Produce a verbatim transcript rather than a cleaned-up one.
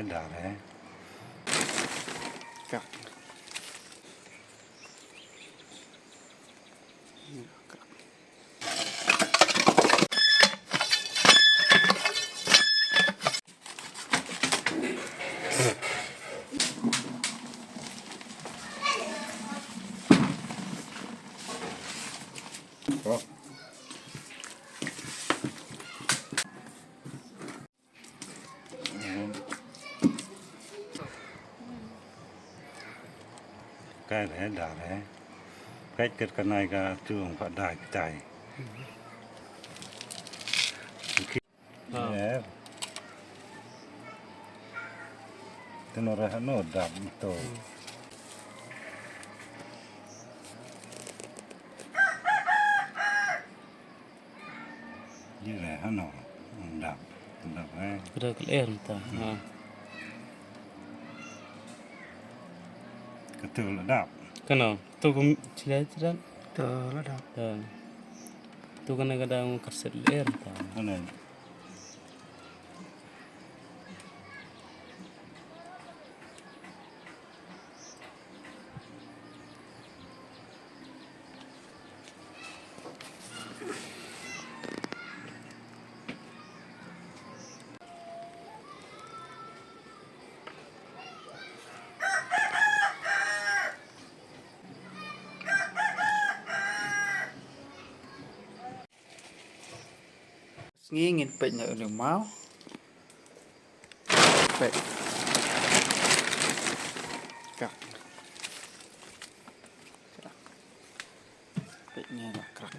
Dar, eh. Kak. Kai re, da re. Kai ket kanai ka chung pha dai kitai. Ah. Eh. Teno re hano dap to. Ye re hano dap. Dap eh. Keda kel er ta. Ha. Ketul dap. Kano? Tu kum chile chile. Tu la dap. Tu. Tu kana kada ngu kerset er ta. Ano. Sngi ngin peit na u maw. Peit. Kak. Krak. Peit ne la krak.